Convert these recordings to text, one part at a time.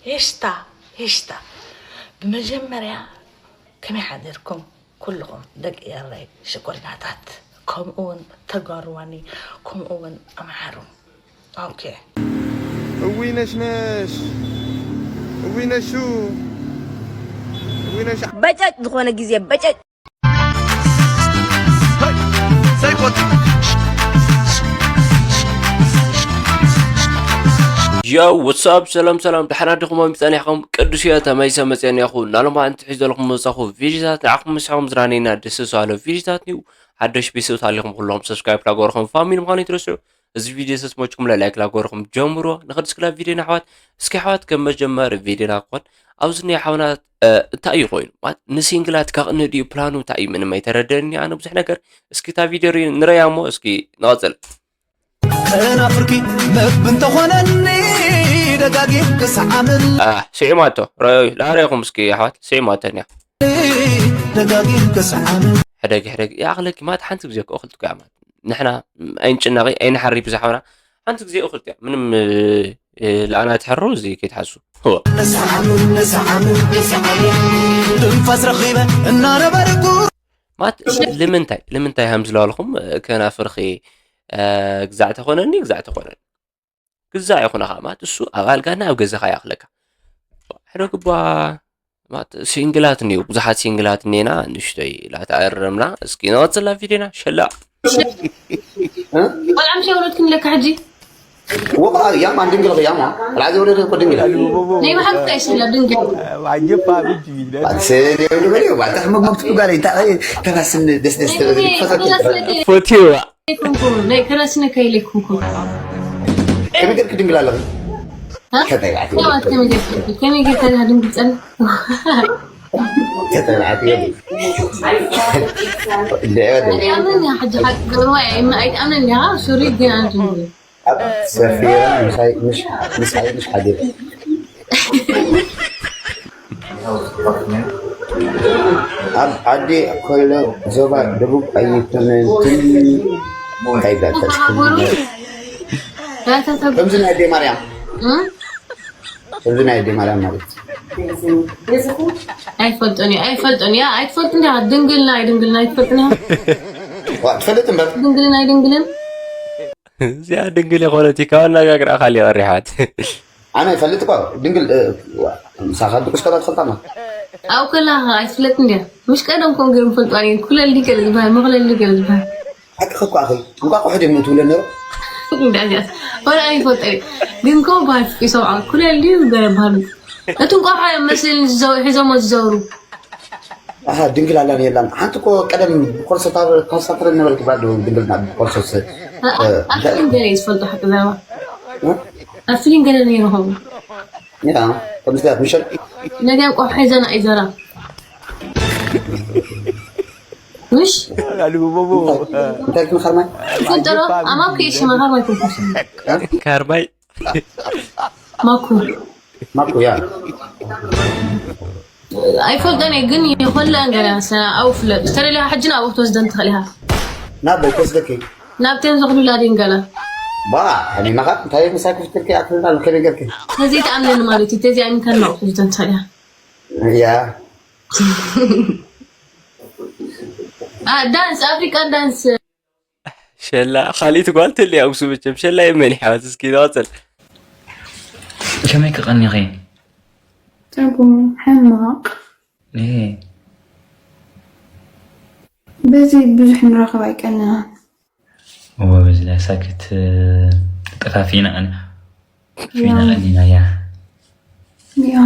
ሄሽታ ሄሽታ። ብመጀመርያ ከመይ ሓዲርኩም ኩልኹም ደቂ ኤረይ ሽኮሪናታት፣ ከምኡ እውን ተጋሩዋኒ፣ ከምኡ እውን ኣምሓሩ። ኦኬ። እውይ ነሽነሽ፣ እውይ ነሹ፣ እውይ ነሽ። በጨጭ ዝኾነ ግዜ በጨጭ። Yo, what's up? ሰላም ሰላም፣ ደሓን ኣዲኹም? ኣምቢፀኒሕኹም ቅዱስ እየ ተመይሰ መፅአኒኹ። ናሎም ኣንቲ ሒዘልኩም መፃኹ ቪዲዮታት ንዓኹም ምስሕኹም ዝራነይና ደስ ዝሃለ ቪዲዮታት እዩ። ሓደሽ ቤተሰብ ታሊኹም ኩሎም ሰብስክራይብ ላገበርኹም ፋሚሊ ምዃኑ ይትረስዑ። እዚ ቪዲዮ ሰስሞችኩም ላይክ ላገበርኹም ጀምሮ። ንኸድ እስክላ ቪዲዮ ናሕዋት እስኪ ኣሕዋት ከም መጀመሪ ቪዲዮና ክኾን ኣብዚ ናይ ሓውና እንታይ እዩ ኮይኑ ማለት ንሲንግላት ካቕኒ ድዩ ፕላኑ እንታይ እዩ ምንም ኣይተረደኒ ኣነ ብዙሕ ነገር። እስኪ እታ ቪዲዮ ንረያ እሞ እስኪ ንቐፅል። ከናፍርኪ መብ እንተኾነኒ ደጋጊም ክሰዓምን ስዒማቶ ረዩ ላረኹም እስኪ ኣሕዋት ስዒማቶ እያ። ደጋጊም ክሰዓምን ሕደግ ሕደግ ይኣኽለኪ ማለት ሓንቲ ግዜ ክእኽል ትኮያ ማለት ንሕና ኣይንጭነቂ ኣይንሓሪ ብዛሓውና ሓንቲ ግዜ እኽልቲ እያ ምንም ለኣና ትሕሩ እዚ ከይትሓሱ ንሰዓምን ንሰዓምን ንሰዓምን ትንፋስ ረኺበ እናነበርኩ ማለት ልምንታይ ልምንታይ ሃም ዝለዋልኹም ከናፍርኺ ግዛዕ ተኾነኒ ግዛዕ ተኾነኒ ግዛዕ ይኹነኻ ማለት እሱ ኣብ ኣልጋና ኣብ ገዛኻ ይኣኽለካ ሕደግባ ሲንግላት እኒው ብዙሓት ሲንግላት እኒና ንሽተይ ላተኣረምና እስኪ ንቐፅላ ቪድዮና ሸላ ቆልዓ ምሽ የወለድክን ለካ ሕጂ ወባ ያም አንድንግል ያም ራዚ ወደ ድንግል ናይ ብሓቂ ኣይስላ ድንግል عجب فابج ባትሰ ደው በል ባታ መግመግቱ ጋር ተራስን ደስ ደስ ፎቲዋ ኣይኮንኩም ናይ ከራስነ ከይለይኩምኩም ከመይ ገርክ ድንግል ኣለኺ ሰባት ከመይ ገርካ ከመይ ገርካ ድንግል ፀን ተጠብዓት ኣይትኣምነን ኢኻ ሕጂ ሓቂ ገብርዋ ኣይትኣምነን ኢኻ ሱሪ ግን ኣነ ድንግል ሰፊራ ምሳይ ምሽ ሓዲር ኣብ ዓዲ ኮይሎ ዞባ ደቡብ ኣይኮነትን እንታይ ዛተስክም ከምዚ ናይ ኣዴ ማርያም ከምዚ ናይ ኣዴ ማርያም ማለት ኣይፈልጦን እዩ ኣይፈልጦን እያ ኣይትፈልጥ እንዲያ ድንግልና እዩ ድንግልና ኣይትፈልጥን እያ ትፈልጥ እምበር ድንግልን ኣይድንግልን እዚኣ ድንግል የኾነት ካብ ኣነጋግራ ካሊእ ቀሪሓት ኣነ ይፈልጥ እኮ ድንግል ምሳኻ ድቁስ ከባ ትፈልጣ ማ ኣብኡ ከላ ኣይትፍለጥ እንዲያ ምሽ ቀደም ከም ገይሩ ፈልጡ ኣነ ኩለል ገለ ዝበሃል መኽለል ገለ ዝበሃል ሓቂ ከኳ ኣኸይ እንቋቑሖ ድም ትብለ ነሩ እንዳዚያስ ወላ ኣይፈልጠ ግን ኮ ባር ይሰምዓ ኩለል ገለ በሃሉ እቲ እንቋቑሖ መስል ሒዞሞ ዝዘውሩ ኣሃ ድንግል ኣላን የላን ሓንቲ እኮ ቀደም ኮርሶ ኮርሶ ትረን ነበርክ ባዶ ድንግልና ኮርሶ ኣብ ፊልም ገለ እዩ ዝፈልጦ ሓቂ ዘረባ ኣብ ፊልም ገለ ነይሩ ኸውን ያ ከምዚ ምሸል ነዚኣም ቆሕ ሒዘና እዩ ዘራ ምሽ እንታይ ክንኸርማይ ይፈልጠሮ ኣማኩ ይሽማ ካርማይ ኮንኩሽ ካርማይ ማኩ ማኩ ያ ኣይፈልጠን እየ ግን የኮለ እንገለ ሰ ኣው ፍለጥ ዝተደለያ ሕጂ ናብ ክትወስደን ትኽእል ኢኻ ናብ በይ ክወስደኪ ናብተን ዘኽሉላ ድን ገለ ባ ሕኒናኻ እንታይ ምሳይ ክፍትልኪ ኣክልና ከመይ ገርኪ ተዘይተኣምነኒ ማለት እዩ ተዚኣሚንካ ናብ ክትወስደን ትኽእል ኢኻ ያ ዳንስ ኣፍሪካን ዳንስ ሸላ ካሊት ጓል ትልያ ውሱ መቸም ሸላ የመን ይሓወት እስኪ ንቐፅል ከመይ ክቐኒኺ ትርጉሙ ሕማቕ ይሄ በዚ ብዙሕ ንራኸብ ኣይቀንናን እወ በዚ ላይ ሳክት ጠፋፊና ቀኒ ፊና ቀኒና ያ ያ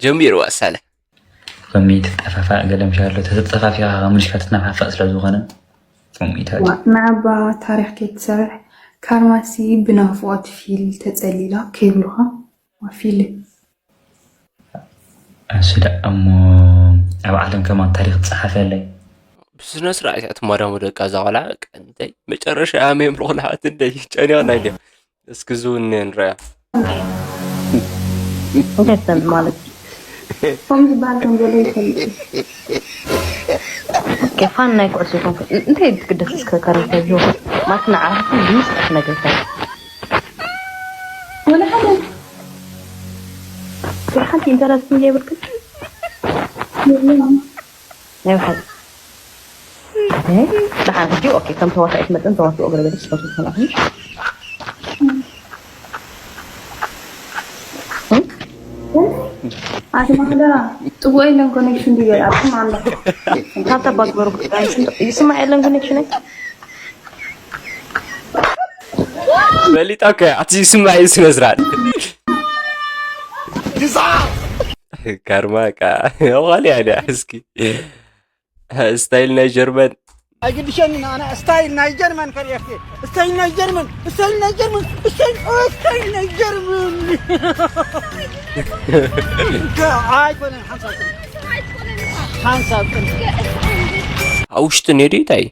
ጀሚርዋ ሳለ ከሚ ትጠፋፋ ገለ ምሻ ኣሎ ተጠፋፊኻ ምልሽካ ትናፋፈቕ ስለ ዝኾነ ከምኡ እዩ ታዲያ ንዓባ ታሪኽ ከይትሰርሕ ካርማሲ ብናፍቖት ፊል ተጸሊላ ከይብሉኻ ፊል እሱ ደኣ እሞ ኣብ ዓለም ከማን ታሪኽ ትጸሓፈለይ ብስነ ስርዓት እያ ትማዳሙ ደቃ እዛ ቆልዓ ቀንተይ መጨረሻ ኣመዮም ልኾልሓት እንደይ ጨኒቕና ኢለ እስኪ ዝውነ ንረያ እንታይ ትሰምዕ ማለት እዩ? ከም ዝበሃል ከም ዘሎ ይፈልጥ እዩ። ኦኬ፣ ፋን ናይ ኩዕሶ ይኮንኩ። ን- እንታይ እዩ ትግደስ እስከ ከረንተ ጆ? ማለት ንዓኻ ግን ብምስጢር ትነግረካ። ወላ ሓደ ሓንቲ ኢንተረስት ዘይብልክን ናይ ብሓቂ ደሓን ሕጂ ኦኬ ከም ተዋሳኢት መጠን ተዋስኦ ገለገለ ትፈቱ ትኾናኹም ኣቲ ማክዳ ጽቡቅ የለን ኮኔክሽን ድዩ ኣኩም ኣንዳ ካብታ ባግበሩ ይስማዕ የለን ኮኔክሽን በሊጣ እኮ ኣቲ ይስማዕ እዩ ስነ ስርዓት ካርማ ቃ ኦኻሊ ኣለ እስኪ ስታይል ናይ ጀርመን ኣይግድሸኒ ኣነ ስታይል ናይ ጀርመን ከርእየኪ ስታይል ናይ ጀርመን ስታይል ናይ ጀርመን ስታይል ስታይል ናይ ጀርመን ኣይኮነን ሓንሳብ ቅድሚ ሓንሳብ ቅድሚ ኣብ ውሽጢ ነዲ እንታይ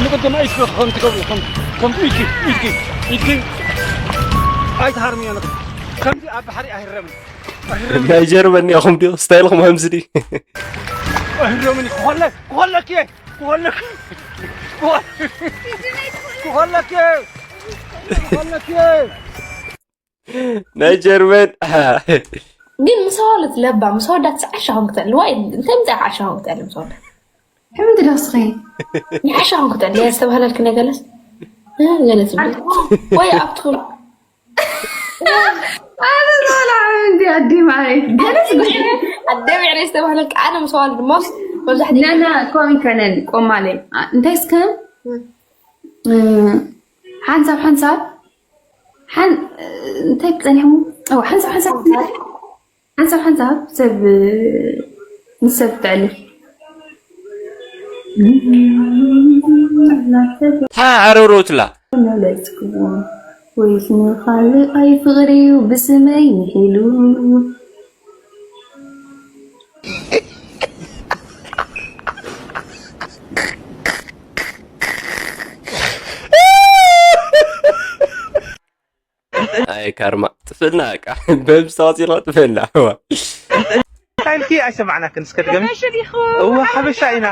ንቅድም ኣይስበ ከም ትገብሩ ከም ከም ኢድኪ ኢድኪ ኢድኪ ኣይትሃርምዮ ንቅድም ከምዚ ኣብ ባሕሪ ኣይህረምን ናይ ጀርመን ኢኹም ዲኹ ስታይልኹም ከምዚ ድዩ ኣይህረምን ክኾለ ክኾለኪ ክኾለኪ ክኾለኪ ክኾለኪ ናይ ጀርመን ግን ምስ ኣዋልድ ለባ ምስ ኣወዳት ዓሻ ኾን ክትዕልዋ እንታይ ምፃ ዓሻ ኾን ክትዕል ምስ ኣወዳት ሕምንቲ ዶ ስኺ ዓሻ ኾን ክትዕል ዝተባህለልክ ነገለስ ገለ ዝብል ወይ ኣብትኹም ኣነ ዝኮነ ሕምንቲ ኣዲ ማይ ገለስ ኣደ ብዕረ ዝተባህለልክ ኣነ ምስ ኣዋልድ ሞስ መብዛሕትኡ ነና ኮን ከነን ቆማለ እንታይ እስከ ሓንሳብ ሓንሳብ ሓን እንታይ ጸኒሑ ሓንሳብ ሓንሳብ ሓንሳብ ሓንሳብ ሰብ ምስ ሰብ ትዕልል ታዓረሮትላ መለስክዎ ወይስ ንኻልእ ኣይ ፍቕሪ እዩ ብስመይ ምሒሉ ኣይ ካርማ ጥፍልና ቃ በምስታወፂ ኢልካ ጥፍልና እንታይ ኢልኪ ኣይሰማዕናክን እስከ ድገሚ እወ ሓበሻ ኢና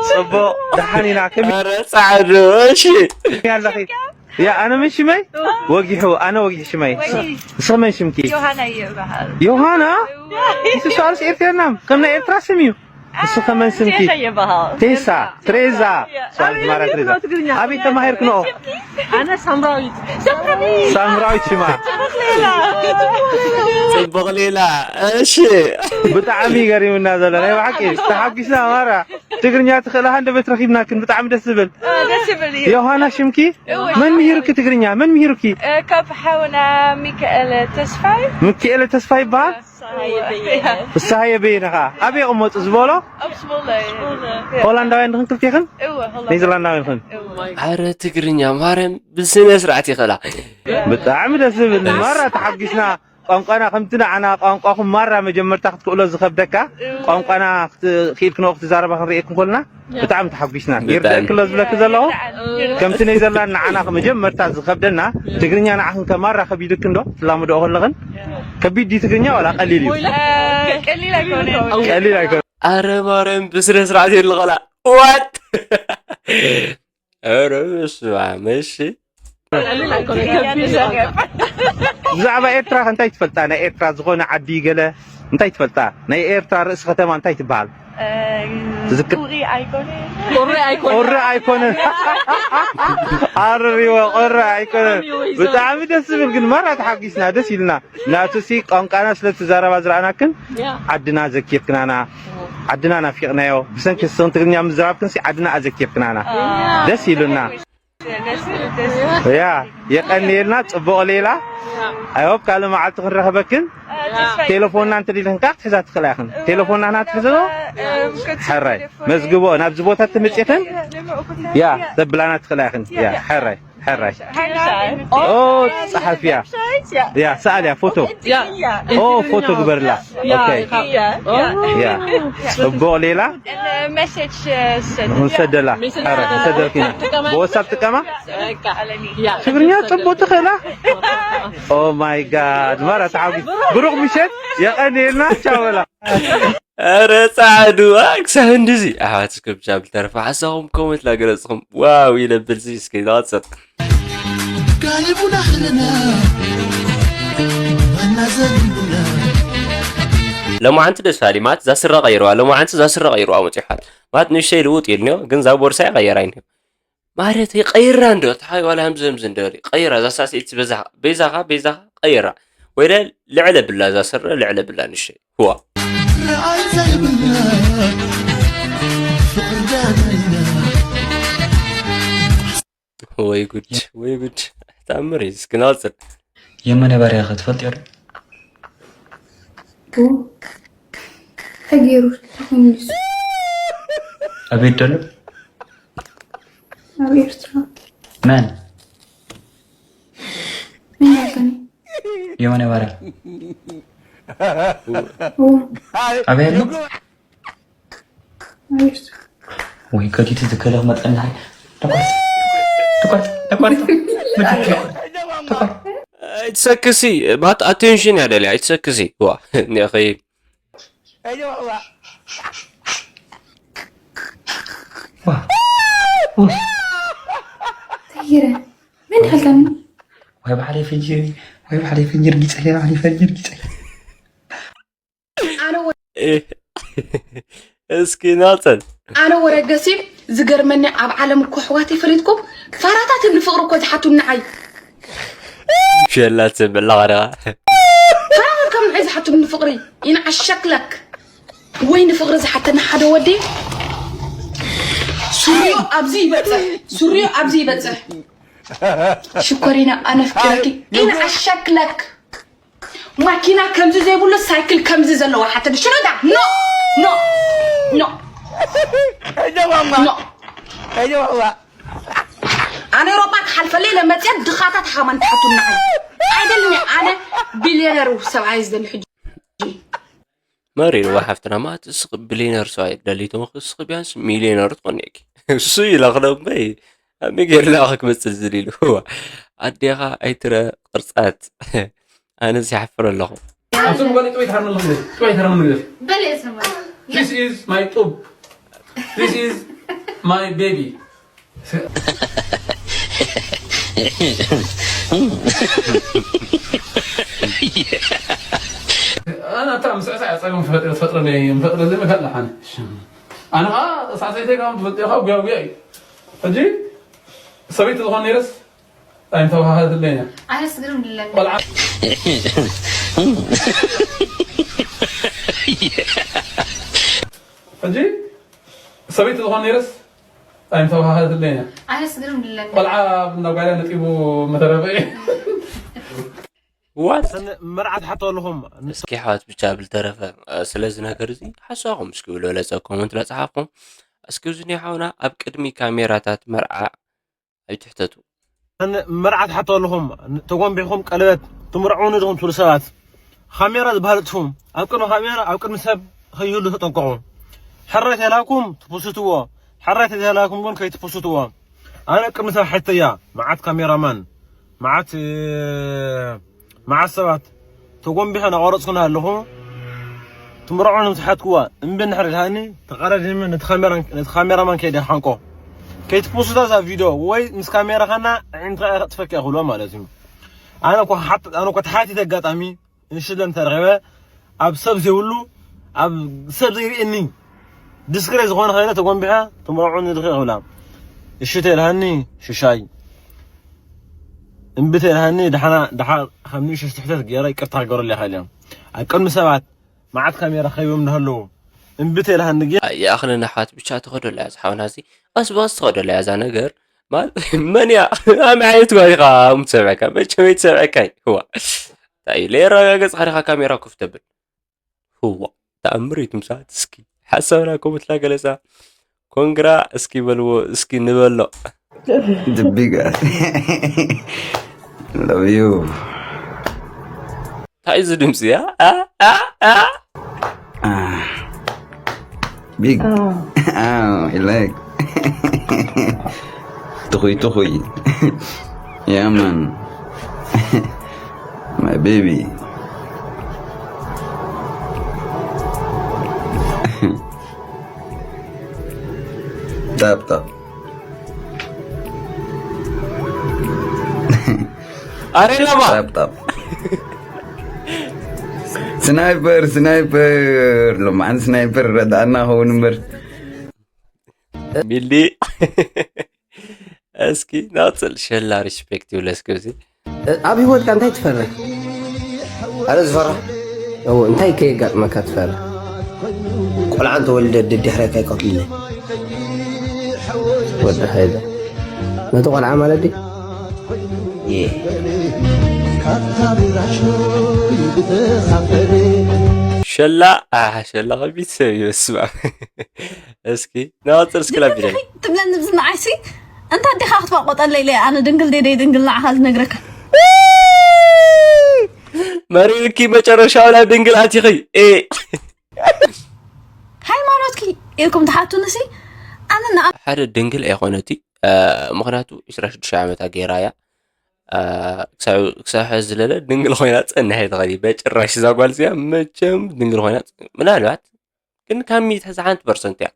ጽቡቕ ደሓን ኢና ከመይ ኧረ ፃዕዱ እሺ ኣለኺ ያ ኣነ ምን ሽመይ ወጊሑ ኣነ ወጊሑ ሽመይ ንስኺ መን ሽምኪ ዮሃና ይበሃል ዮሃና ንሱ ሰዋልስ ኤርትራና ከም ናይ ኤርትራ ስም እዩ ንሱ ከመን ስምኪ ቴሳ ትሬዛ ሰዋልስ ማራ ትሬዛ ኣበይ ተማሂርክንኦ ኣነ ሳምራዊት ሳምራዊት ሽማ ፅቡቕ ሌላ እሺ ብጣዕሚ ገሪምና ዘሎ ናይ ብሓቂ ተሓጒስና ማራ ትግርኛ ትኽእላ ሃንደበት ረኺብናክን ብጣዕሚ ደስ ዝብል ደስ ይብል እዩ ዮሃና ሽምኪ መን ምሂሩኪ ትግርኛ መን ምሂሩኪ ካብ ሓውና ሚካኤል ተስፋይ ሚካኤል ተስፋ ይበሃል ፍስሃየ በየነ ኸዓ ኣበይ ይቕመጡ ዝበሎ ሆላንዳውያን ድኽን ክልቴኽን ኔዘርላንዳውያን ኽን ኣረ ትግርኛ ማርያም ብስነ ስርዓት ይኽእላ ብጣዕሚ ደስ ዝብል ማራ ተሓጒስና ቋንቋና ከምቲ ንዓና ቋንቋኹም ማራ መጀመርታ ክትክእሎ ዝኸብደካ ቋንቋና ክትኽኢል ክንኦ ክትዛረባ ክንርእየኩም ከለና ብጣዕሚ ተሓጒስና ይርደእክሎ ዝብለኪ ዘለኹ ከምቲ ኔዘርላንድ ንዓና መጀመርታ ዝኸብደና ትግርኛ ንዓኽን ከማራ ከቢዱክን ዶ ትላምድኦ ከለኽን ከቢድ ድዩ ትግርኛ ዋላ ቀሊል እዩ ቀሊል ኣይኮነ ቀሊል ኣይኮነ ኣረ ማርያም ብስነ ስርዓት የልኸላ ዋት ኧረ በስመ ኣብ እሺ ብዛዕባ ኤርትራ ከ እንታይ ትፈልጣ ናይ ኤርትራ ዝኾነ ዓዲ ገለ እንታይ ትፈልጣ ናይ ኤርትራ ርእሲ ከተማ እንታይ ትበሃል ትዝክር ቁሪ ኣይኮነ ቁሪ ኣይኮነ ኣርሪዎ ቁሪ ኣይኮነ ብጣዕሚ ደስ ዝብል ግን ማራ ተሓጒስና ደስ ኢልና ናቱ ሲ ቋንቋና ስለ ትዛረባ ዝረኣናክን ዓድና ዘኪርክናና ዓድና ናፊቕናዮ ብሰንኪ ስን ትግርኛ ምዝራብክን ሲ ዓድና ኣዘኪርክናና ደስ ኢሉና ያ የቀንየልና ጽቡቕ ሌላ ኣይሆፕ ካልእ መዓልቲ ክንረኽበክን ቴሌፎንና እንተ ዲልክን ከዓ ክትሕዛ ትኽእላ ኢኽን ቴሌፎንና ናትሕዝኖ ሕራይ መዝግቦ ናብዚ ቦታ ትምፅትን ያ ተብላና ትኽእላ ኢኽን ያ ሕራይ ሕራይ ኦ ፀሓፊያ ያ ሰኣልያ ፎቶ ኦ ፎቶ ግበርላ ያ ጽቡቕ ሌላ መሴጅ ንሰደላ ሕራይ ንሰደልኪና ብወሳብ ጥቀማ ትግርኛ ጽቡቕ ትኽእላ ኦ ማይ ጋድ ማራ ተሓጒስ ብሩኽ ምሸት የቐንየልና ቻው በላ ኧረ ጻዕዱ ክሳብ እንድዚ ኣሕዋት እስከ ብቻ ብልተረፈ ሓሳኹም ኮመንት ላገለጽኹም ዋው ይለብል ዚ እስከ ይዛቐጽል ጋልቡና ክልና ሎማዓንቲ ደስ ባሃሊ ማለት እዛ ስረ ቀይርዋ፣ ሎማዓንቲ እዛ ስረ ቀይርዋ መፂኡ ሓት ማለት ንእሽተይ ልውጥ ኢልንዮ፣ ግን እዛ ቦርሳ ይቀየር ኣይንዮ ማለት ይቀይራ እንዶ ተሓይ ዋላ ህምዚ ህምዚ እንዶ ቀይራ እዛ ሳስዒት በዛ ቤዛኻ ቤዛኻ ቀይራ ወይ ለ ልዕለ ብላ እዛ ስረ ልዕለ ብላ ንእሽተይ ህዋ ወይ ጉድ ወይ ጉድ። ተኣምር እዩ። እስኪ ናውፅል። የመነ ባርያ ከ ትፈልጥዮ ዶ? ተገይሩ ተኾይኑስ ኣበይ ደሎ? ኣብ ኤርትራ መን? ምን ያገኝ የመነ ባርያ ኦ ኣበይ ኣሎ? ኣብ ኤርትራ ወይ ከዲቱ ዝከለ ክመፀና ሃይ ተቋርጥ ተቋርጥ ተቋርጥ ተቋርጥ ተቋርጥ ኣይትሰክሲ ባት ኣቴንሽን እያ ደልያ ኣይትሰክሲ ዋ ኒኺ ተይረ ምን ሓልካኒ ወይ ባዕለይ ፈንጂ ወይ ባዕለይ ፈንጂ ርጊፀ ወይ ባዕለይ ፈንጂ ርጊፀ ኣነ ወ- እስኪ ናፀን ኣነ ወረገሲ ዝገርመኒ ኣብ ዓለም እኮ ኣሕዋተይ ፈሊጥኩም ፋራታት እዮም ንፍቅሪ እኮ ዝሓቱኒ ንዓይ ሸላት ዘበላ ቀረባ ፋራታት ከም ንዓይ ዝሓቱኒ ንፍቅሪ ይንዓሸክለክ ወይ ንፍቅሪ ዝሓተኒ ሓደ ወዲ ሱሪዮ ኣብዚ ይበፅሕ ሱሪዮ ኣብዚ ይበፅሕ ሽኮሪና ኣነፍቅረኪ ይንዓሸክለክ ማኪና ከምዚ ዘይብሉ ሳይክል ከምዚ ዘለዋ ሓተኒ ሽረዳ ኖ ኖ ኖ ኖ ኣነ ኤውሮጳ ክሓልፈለይ ለመፅአ ድኻታት ሃማን ትሓቱና ኣይደልኒ ኣነ ቢልዮነር ሰብኣይ ዝደሊ ሕጂ መሪርዋ ሓፍትና ማለት እስኺ ብሊነር ሰብኣይ ደሊቶ እስኺ ቢያንስ ሚሊዮነር ትኾኒ እኪ እሱ ኢላ ክደበይ ኣሚ ገርላ ክመፅእ ዝል ኢሉ ኣዴኻ ኣይትረ ቅርፃት ኣነስ ይሓፍር ኣለኹ ኣቱም ጓል ጥወይ ተሃርኑ ልኽልፍ ጥወይ ተሃርኑ ልኽልፍ በል የሰማል This is my ጡብ This is my baby ኣነ ኣብታ ምስዕሳዕ ፀገም ፈጥረ ፈጥረለይ ፈጥረለይ መካል ሓነ ኣነ ከዓ ሳዕሰይተይ ካብ ትፈልጥ ኢኻ ጉያ ጉያ እዩ ሕጂ ሰበይቲ ዝኾን ነይረስ ኣይምተባሃሃለትለይ እያ ኣነስ ግርም ድለኒ ቆልዓ ሕጂ ሰበይቲ ዝኾን ነይረስ ኣይምተባሃሃለትለይ እያ ኣነስ ግርም ድለኒ ቆልዓ እንዳጓዳ ነጢቡ መተረፈ እዩ ዋት መርዓ ትሓቶ ኣለኹም እስኪ ሓዋት ብቻ ብል ተረፈ ስለዚ ነገር እዚ ሓሳኹም እስኪ ብሎ ለፀ ኮመንት ለፀሓፍኩም እስኪ እዚ ሓውና ኣብ ቅድሚ ካሜራታት መርዓ ኣይትሕተቱ መርዓ ትሓቶ ኣለኹም ተጎንቢሕኩም ቀለበት ትምርዕውኒ ድኹም ትብሉ ሰባት ካሜራ ዝበሃል ጥፉ ኣብ ቅድሚ ካሜራ ኣብ ቅድሚ ሰብ ከይህሉ ተጠንቀቑ ሕራይ ተላኩም ትፖስትዎ ሕራይ ተላኩም ግን ከይትፖስትዎ ኣነ ቅድሚ ሰብ ሓተያ መዓት ካሜራማን መዓት መዓት ሰባት ተጎንቢሐ እናቆረፅኩ እናሃለኹ ትምርዖ ንምስሓትክዋ እምቢ እንድሕር ኢልሃኒ ተቐዳዲመ ነቲ ካሜራን ነቲ ካሜራማን ከይደ ሓንቆ ከይትፖስታ እዛ ቪድዮ ወይ ምስ ካሜራኻና ኣዒንትኻ እየ ከጥፈካ እየ ክብሎ ማለት እዩ ኣነ እኮ ሓት- ኣነ እኮ ተሓቲተ ኣጋጣሚ እንሽለን ተረኺበ ኣብ ሰብ ዘይብሉ ኣብ ሰብ ዘይርእየኒ ዲስክሬት ዝኾነ ከይደ ተጎንቢሐ ትምርዖኒ ድኺ ክብላ እሺ ተይልሃኒ ሽሻይ እምቢ ተይልሃኒ ድሓና ድሓር ከም ንእሽቶ ትሕተት ገይረ ይቅርታ ክገብረልካ ኢለ ኣብ ቅድሚ ሰባት መዓት ካሜራ ከይቦም እናሃለዉ እምቢ ተይልሃኒ ግን ይኣኽለና ኣሕዋት ብቻ ትኸደላ እያ ዝሓውና እዚ ቀስ ብቐስ ትኸደላ እያ እዛ ነገር ማለት መን እያ ኣመይ ዓይነት ጓል ኢኻ ምትሰምዐካ መቸመይ ትሰምዐካ እዩ ህዋ እንታይ እዩ ለየረጋገጽ ኻዲኻ ካሜራ ኮፍ ተብል ህዋ ተኣምር እዩ ትምሳት እስኪ ሓሳብና ኮመንትና ገለጻ ኮንግራ እስኪ በልዎ እስኪ ንበሎ The big ass. Love you. እንታይ እዚ ድምፂ እያ Ah. Big. Oh, you like. Tukuy, tukuy. Yeah, man. My baby. Tap, tap. ኣሬላባ Tap, tap. ስናይፐር ስናይፐር ሎማዓን ስናይፐር ረዳእና ኸውን እምበር። ሚሊ እስኪ ናፅል ሸላ ሪስፔክት ይብለ እስኪ እዚ ኣብ ህይወትካ እንታይ ትፈርህ? ኣረ ዝፈራሕ እዎ እንታይ ከየጋጥመካ ትፈርህ? ቆልዓ እንተወልደ ደዲሕረካ ይቀትልኒ ወዲ ሓይለ ነቲ ቆልዓ ማለት ድዩ? የ ሸላ ኣሓ ሸላ ከቢድ ሰብ እዩ በስመ ኣብ እስኪ ናወፅር እስኪ ላቢለ ትብለኒ ብዝንዓይሲ እንታ ኣዴኻ ክትባቆጠለይ ኢለ ኣነ ድንግል ደደይ ድንግል ንዓኻ ዝነግረካ መሪርኪ መጨረሻው ናብ ድንግል ኣቲኺ እ ሃይማኖትኪ ኢልኩም ትሓቱንሲ ኣነ ንኣ ሓደ ድንግል ኣይኮነቲ ምክንያቱ 26 ዓመታ ገይራ እያ ክሳብ ሕዚ ዝለለ ድንግል ኮይና ፀንሐ ትኸዲ በጭራሽ እዛ ጓል እዚኣ መቸም ድንግል ኮይና ምናልባት ግን ካብ ሚእቲ ሓንቲ ፐርሰንት እያ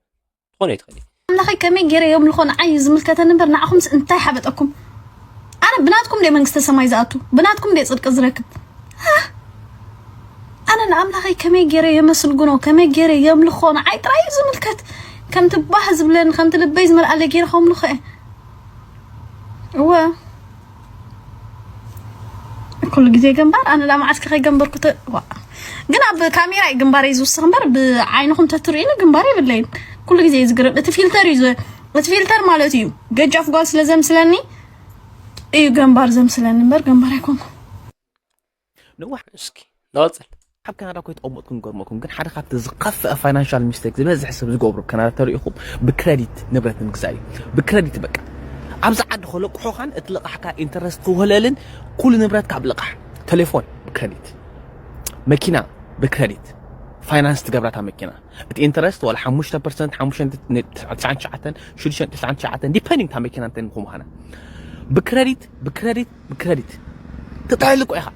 ትኾነ ይትኸዲ ኣምላኸይ ከመይ ገይረ የምልኾ ንዓይ እዩ ዝምልከተኒ እምበር ንዓኹምስ እንታይ ሓበጠኩም ኣነ ብናትኩም ደ መንግስተ ሰማይ ዝኣቱ ብናትኩም ደ ፅድቂ ዝረክብ ኣነ ንኣምላኸይ ከመይ ገይረ የመስልግኖ ከመይ ገይረ የምልኾ ንዓይ ጥራይ እዩ ዝምልከት ከምቲ ባህ ዝብለኒ ከምቲ ልበይ ዝመልኣለ ገይረ ከምልኾ እየ እወ ኩሉ ግዜ ገንባር ኣነ ዳ መዓስከ ከይገንበርኩ ግን ኣብ ካሜራ እዩ ግንባረይ ዝውስኽ እምበር ብዓይንኹም ተትርእዩኒ ግንባር የብለይን ኩሉ ግዜ እዩ ዝግርም እቲ ፊልተር እዩ እቲ ፊልተር ማለት እዩ ገጃፍ ጓል ስለ ዘምስለኒ እዩ ገንባር ዘምስለኒ እምበር ገንባር ኣይኮንኩ ነዋሕ እስኪ ንቐፅል ኣብ ካናዳ ኮይ ተቐመጥኩም ገርመኩም ግን ሓደ ካብቲ ዝኸፍአ ፋይናንሻል ሚስቴክ ዝበዝሕ ሰብ ዝገብሩ ካናዳ ተሪኢኹም ብክረዲት ንብረት ንምግዛእ እዩ ብክረዲት በቃ ኣብዚ ዓዲ ከለቅሖኻን እቲ ልቓሕካ ኢንተረስት ክውህለልን ኩሉ ንብረት ካብ ልቓሕ ቴሌፎን ብክረዲት መኪና ብክረዲት ፋይናንስ ትገብራታ መኪና እቲ ኢንተረስት ዋላ ሓሙሽተ ፐርሰንት ሓሙሽተ ዲፐንዲንግ እታ መኪና እንታይ ምዃና ብክረዲት ብክረዲት ብክረዲት ትጥዕል እኮ ኢኻ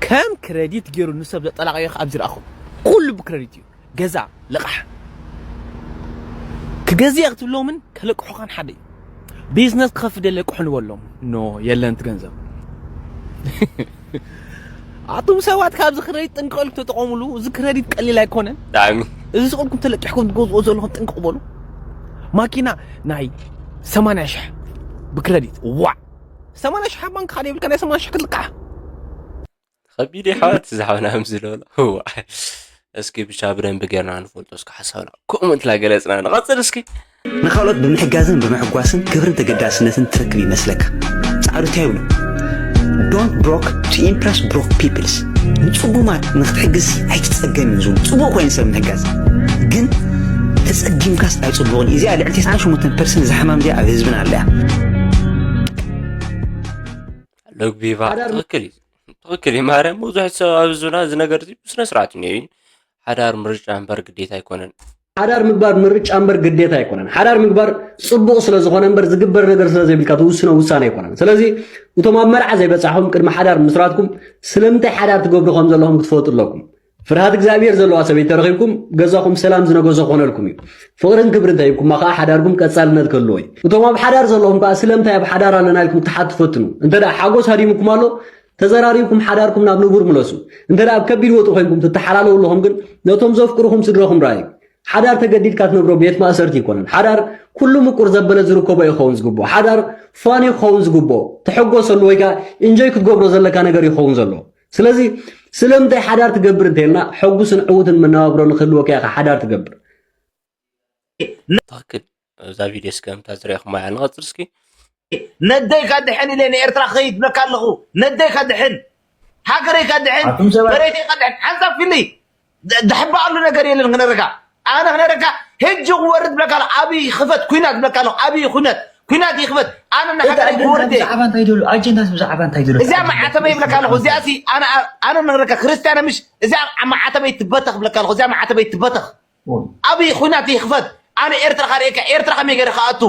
ከም ክረዲት ገይሩ ንሰብ ዘጠላቀዮ ኣብዚ ረኣኹ ኩሉ ብክረዲት እዩ ገዛ ልቃሕ ክገዝእ ክትብሎምን ከለቅሑኻን ሓደ እዩ ቢዝነስ ክኸፍት የለቅሑ ንበሎም ኖ የለን እቲ ገንዘብ ኣቱም ሰባት ካብዚ ክረዲት ጥንቀሉ ተጠቀሙሉ እዚ ክረዲት ቀሊል ኣይኮነን ብጣዕሚ እዚ ስቕልኩም ተለቂሕኩም ትገዝኦ ዘለኹም ጥንቅቕ በሉ ማኪና ናይ ሰማንያ ሽሕ ብክረዲት ዋዕ ሰማንያ ሽሕ ኣብ ባንክ ካልእ የብልካ ናይ ሰማንያ ሽሕ ክትልቃሕ ከቢድ እዩ ሓወት ዝሓውና ከም ዝለሎ እዋ እስኪ ብቻ ብደንብ ጌርና ንፈልጦ እስኪ ሓሳብና ኮመንት ላገለፅና ንቐፅል እስኪ ንኻልኦት ብምሕጋዝን ብምሕጓስን ክብርን ተገዳስነትን ትረክብ ይመስለካ ፃዕዱ እንታይ ይብሉ don't broke to impress broke peoples ንፅጉማት ንክትሕግዝ ኣይትፀገም እዩ ዝብሉ ፅቡቅ ኮይኑ ሰብ ምሕጋዝ ግን ተፀጊምካስ ኣይፅቡቅን እዚኣ ልዕሊ 98 ፐርሰንት ዝሓማም እዚኣ ኣብ ህዝብና ኣለያ ለጉቢባ ትኽክል እዩ ትኽክል እዩ ማርያም ብዙሕ ሰብ ኣብ ህዝብና እዚ ነገር እዚ ብስነ ስርዓት እዩ ነይሩ ሓዳር ምርጫ እምበር ግዴታ ኣይኮነን ሓዳር ምግባር ምርጫ እምበር ግዴታ ኣይኮነን። ሓዳር ምግባር ፅቡቕ ስለ ዝኾነ እምበር ዝግበር ነገር ስለ ዘይብልካ ትውስኖ ውሳነ ኣይኮነን። ስለዚ እቶም ኣብ መርዓ ዘይበፃሕኹም ቅድሚ ሓዳር ምስራትኩም ስለምንታይ ሓዳር ትገብሩ ከም ዘለኹም ክትፈልጡ ኣለኩም። ፍርሃት እግዚኣብሔር ዘለዋ ሰበይቲ ተረኺብኩም ገዛኹም ሰላም ዝነገሶ ክኾነልኩም እዩ። ፍቕርን ክብርን ተሂብኩማ ከዓ ሓዳርኩም ቀፃልነት ክህልዎ እዩ። እቶም ኣብ ሓዳር ዘለኹም ከዓ ስለምንታይ ኣብ ሓዳር ኣለና ኢልኩም ክትሓቱ ፈትኑ። እንተ ደኣ ሓጎስ ሃዲሙኩም ኣሎ ተዘራሪብኩም ሓዳርኩም ናብ ንቡር ምለሱ። እንተ ደኣ ኣብ ከቢድ ወጥሪ ኮይንኩም ትተሓላለዉ ኣለኹም ግን ነቶም ዘፍቅሩኹም ስድራኹም ረኣዩ። ሓዳር ተገዲድካ ትነብሮ ቤት ማእሰርቲ ይኮነን። ሓዳር ኩሉ ምቁር ዘበለ ዝርከቦ ይኸውን ዝግብኦ። ሓዳር ፋን እዩ ክኸውን ዝግብኦ። ትሕጎሰሉ ወይ ከዓ ኢንጆይ ክትገብሮ ዘለካ ነገር ይኸውን ዘሎ። ስለዚ ስለምንታይ ሓዳር ትገብር እንተይልና ሕጉስን ዕዉትን መነባብሮ ንክህልወካ ኢኻ ሓዳር ትገብር። ትኽክል እዛ ቪድዮ እስከ ምታ ዝሪእኹም ኣያ ንቐፅል እስኪ ነደይ ከድሕን ኢለ ንኤርትራ ክኸይድ ብለካ ኣለኹ ነደይ ከድሕን ሃገረይ ከድሕን መሬተይ ከድሕን ሓንሳብ ፊልይ ደሕባኣሉ ነገር የለን ክነረካ ኣነ ክነረካ ሕጂ ክወርድ ብለካ ኣለኹ ኣብይ ክፈት ኩናት ብለካ ኣለኹ ኣብይ ኩናት ኩናት ይኽፈት ኣነ ንሃገረይ ክወርድ እየ ብዛዕባ እንታይ ደሉ ኣጀንዳ ብዛዕባ እንታይ ደሉ እዚኣ መዓተበይ ይብለካ ኣለኹ እዚኣ ሲ ኣነ ኣነ ንረካ ክርስትያን ምሽ እዚኣ መዓተበይ ትበተኽ ብለካ ኣለኹ እዚኣ መዓተበይ ትበተኽ ኣብይ ኩናት ይኽፈት ኣነ ኤርትራ ካርእየካ ኤርትራ ከመይ ገይረ ከኣቱ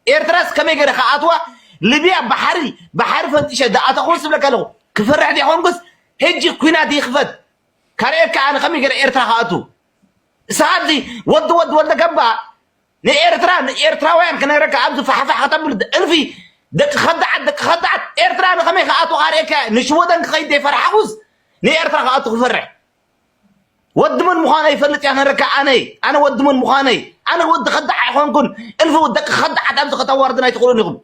ኤርትራስ ከመይ ገይረ ከኣትዋ ልብያ ባሕሪ ባሕሪ ፈንጢሸ ዝኣተኹን ስብለካ ኣለኹ ክፈርሕ ዲኾንኩስ ሕጂ ኩናት ይኽፈት ካርእየካ ኣነ ከመይ ገይረ ኤርትራ ከኣቱ ንስኻ ኣብዚ ወዲ ወዲ ወልደ ገባ ንኤርትራ ንኤርትራውያን ክነግረካ ኣብዚ ፋሕፋሕ ከተብል እልፊ ደቂ ከዳዓት ደቂ ከዳዓት ኤርትራ ንኸመይ ክኣትወካ ርእየካ ንሽወደን ክኸይድ ዘይፈርሓኹስ ንኤርትራ ክኣቱ ክፈርሕ። ወዲ መን ምዃነ ይፈልጥ እያ ነረካ። ኣነይ ኣነ ወዲ መን ምዃነይ፣ ኣነ ወዲ ከዳዕ ኣይኮንኩን። እልፊ ደቂ ከዳዓት ኣብዚ ከተዋርድን ኣይትኽእሉን ኢኹም።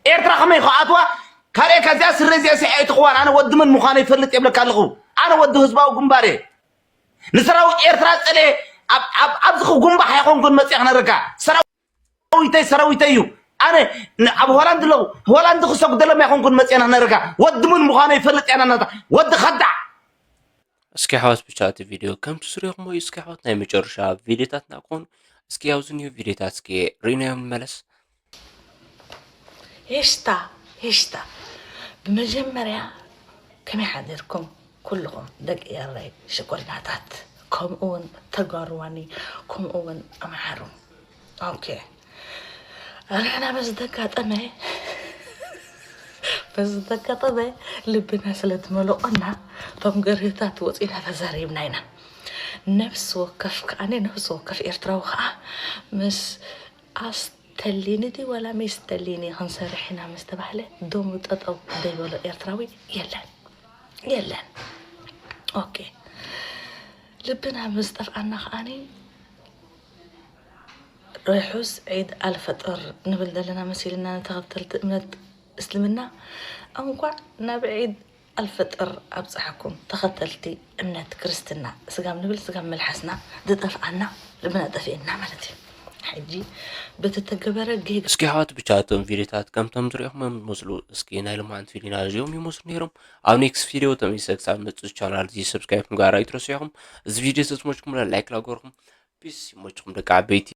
ኤርትራ ከመይ ክኣትዋ ካልኤ ከዚኣ ስረ እዚኣ ሲ ኣይትኽዋን። ኣነ ወዲ መን ምዃነ ይፈልጥ የብለካ ኣለኹ። ኣነ ወዲ ህዝባዊ ግንባር እየ። ንሰራዊት ኤርትራ ጸለ ኣብዚ ክጉንባሕ ኣይኮንኩን መጽያ ክነረካ። ሰራዊተይ ሰራዊተይ እዩ። ኣነ ኣብ ሆላንድ ኣለኹ። ሆላንድ ክሰጉደሎም ኣይኮንኩን መጽያ ክነረካ። ወዲ መን ምዃነ ይፈልጥ እያ ናናታ ወዲ ከዳዕ። እስኪ ኣሕዋት ብቻ እቲ ቪድዮ ከምቲ ዝሪኹሞ እዩ። እስኪ ኣሕዋት ናይ መጨረሻ ቪድዮታትና ክኾኑ እስኪ ኣብዚ ኒው ቪድዮታት እስኪ ርኢናዮም ንመለስ። ሄሽታ ሄሽታ ብመጀመርያ ከመይ ሓዲርኩም ኩልኹም ደቂ ኤረይ ሽኮሪናታት፣ ከምኡ እውን ተጋሩዋኒ፣ ከምኡ እውን ኣምሓሩ። ኦኬ፣ ኣንሕና በዚ ዘጋጠመ በዚ ዘጋጠመ ልብና ስለ ዝመለቆና እቶም ገርህታት ወፂና ተዛሪብና ኢና። ነፍሲ ወከፍ ከዓኒ ነፍሲ ወከፍ ኤርትራዊ ከዓ ምስ ኣስተሊኒ ድዩ ዋላ ሚስተሊኒ ክንሰርሕ ኢና ምስ ተባህለ ደሙ ጠጠው ዘይበሎ ኤርትራዊ የለን የለን። ኦኬ፣ ልብና ምስ ጠፍኣና ከዓኒ ርሑስ ዒድ ኣልፈጥር ንብል ዘለና መሲልና ንተኸተልቲ እምነት እስልምና እንኳዕ ናብ ዒድ ኣልፈጥር ኣብፀሐኩም። ተኸተልቲ እምነት ክርስትና ስጋብ ንብል ስጋብ መልሓስና ዝጠፍኣና ልብና ጠፊእና ማለት እዩ። ሕጂ በተተገበረ ጌጋ እስኪ ኣሕዋት ብቻ እቶም ቪድዮታት ከምቶም ዝሪኦኹም እዮም ዝመስሉ። እስኪ ናይ ሎማዓንቲ ቪድዮና እዚኦም ይመስሉ ነይሮም። ኣብ ኔክስት ቪድዮ ተመሊሰ ክሳብ መፅእ ቻናል እዚ ሰብስክራይብ ምግባር ኣይትረስዑ ኢኹም። እዚ ቪድዮ ተዝመችኩም ላይክ ላገርኩም። ፒስ ይመችኩም ደቂ ዓበይቲ።